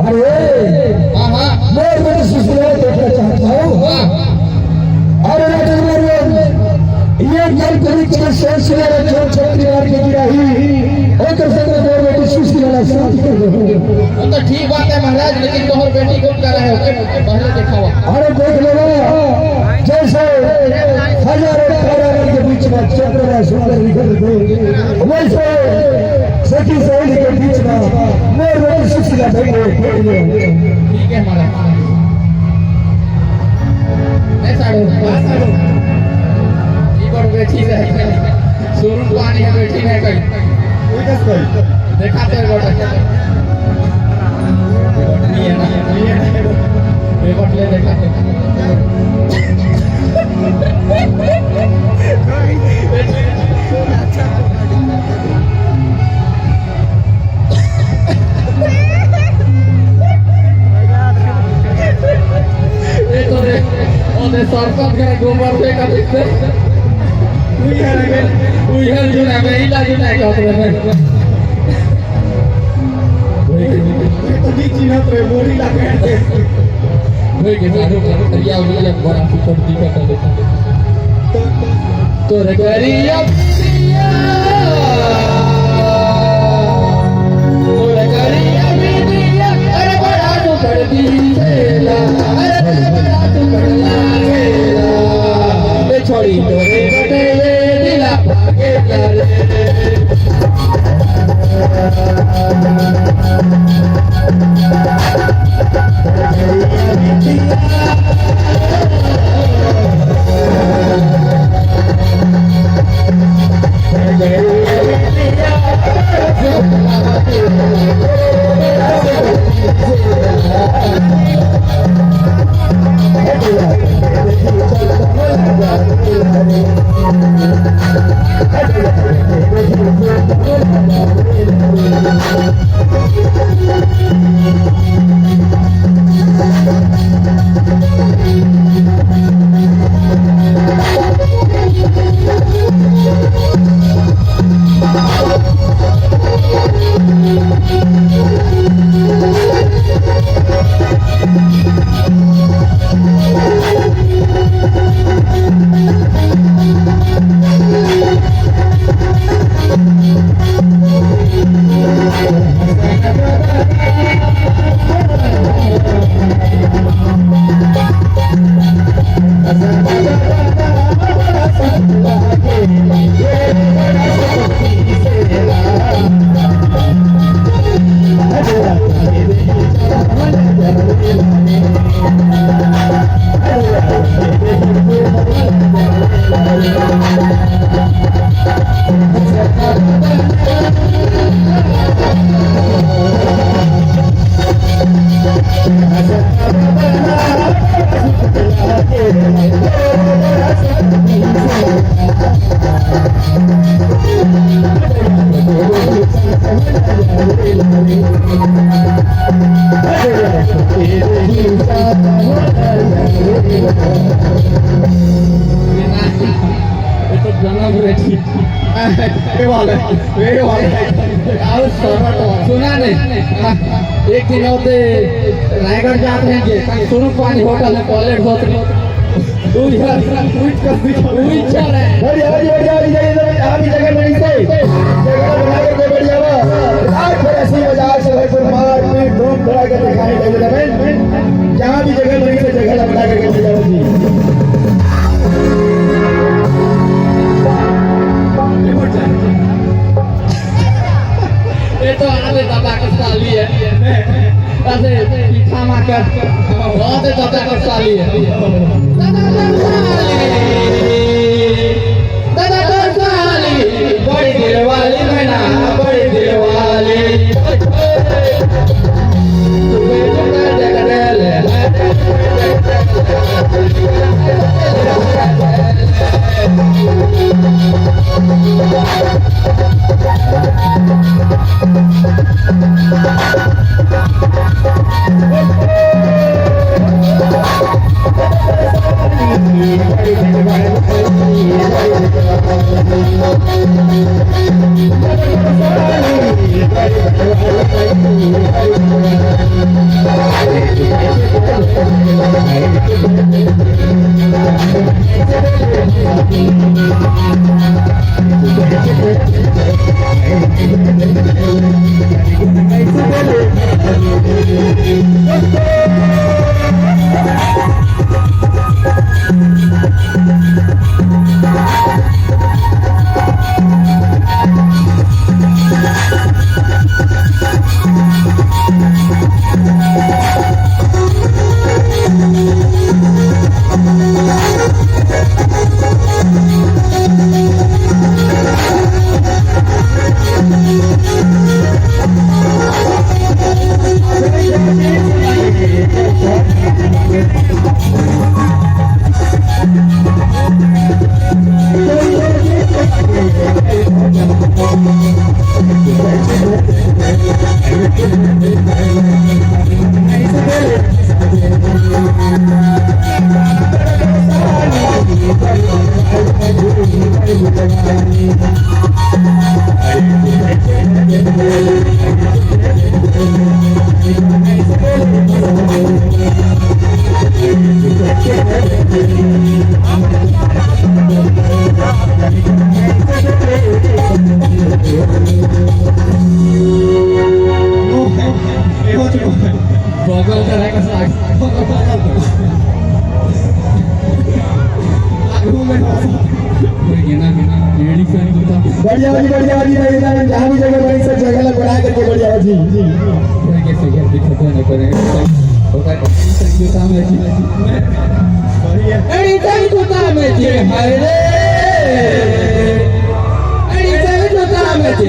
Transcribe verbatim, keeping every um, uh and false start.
अरे, हाँ, हाँ। मैं तो सुशीला देखना चाहता हूँ। हाँ। अरे राजेंद्र, ये जल परीक्षा से सिला जो छत्री मार के गिरा ही, ओकर संग मोर बेटी सुशीला शादी कर दो। वो तो ठीक बात है महाराज, लेकिन तोहर बेटी कौन करा है, ओके पहले दिखावा। अरे देख लेना, जैसे हजारों तारा के बीच में चंद्रमा सुंदर निकल गए, वैसे सखी सहेली के बीच में मोर बेटी सुशीला बैठे। ठीक है महाराज। ए साढ़ू, हाँ साढ़ू। ई बार बैठी रहे। शोरूम पानी है, बैठी रहे कहीं। कोई कस कोई। देखा तो एक बार। ये ना, ये ना। ये बार ले देखा तो। ये तो देख, वो देख, सरपंच का गोबर फेंका देखते। उइहर आगे, उइहर जुन आगे, इला जुन आगे, उतरे में। ये तो नहीं चिन्हत रे, मोरी लगे। वही के साधु का करिया, वही एक बड़ा सुपर दिखा था, देखा। तोर करिया बिटिया, तोर करिया बिटिया, अरे बड़ा दुखड़ दिखेला, अरे बड़ा दुखड़ लागेला। ए छोड़ी तोरे बटे ये दिला भागेला रे। ये तो जन्म रेडी। ये वाला, ये वाला। आओ, सुना नहीं। एक दिन होते रायगढ़ जात रहेंगे, सुरुक पानी होटल है, कॉलेज होटल। उइहर, उइच कर दिखा। उइच कर है। बढ़िया, बढ़िया, बढ़िया, बढ़िया, इधर आप ही जगह बनी से। जगह बना करके बढ़िया बा। रात भर ऐसी मजाक से भाई कोई मार पीट धूम धड़ाका दिखाने लगे थे भाई। जहाँ भी जगह बनी से जगह बना करके बढ़िया बा जी। ये तो आधे दादा के साली है। अरे, पीठा मार कर, बहुत ज्यादा कर साली है। दादा कर साली, दादा कर साली, बड़ी दिल वाली मैना, बड़ी दिल वाली। बगल का रहेगा साग। बढ़िया जी, बढ़िया जी, भाई, भाई, जहाँ भी जगह बनी, सब जगह ला बना करके बढ़िया जी। कोई कैसे घर भी खत्म नहीं करेंगे। होता है, कोई काम है जी। अरे, कोई तो काम है जी, हाय रे। अरे, कोई तो काम है जी।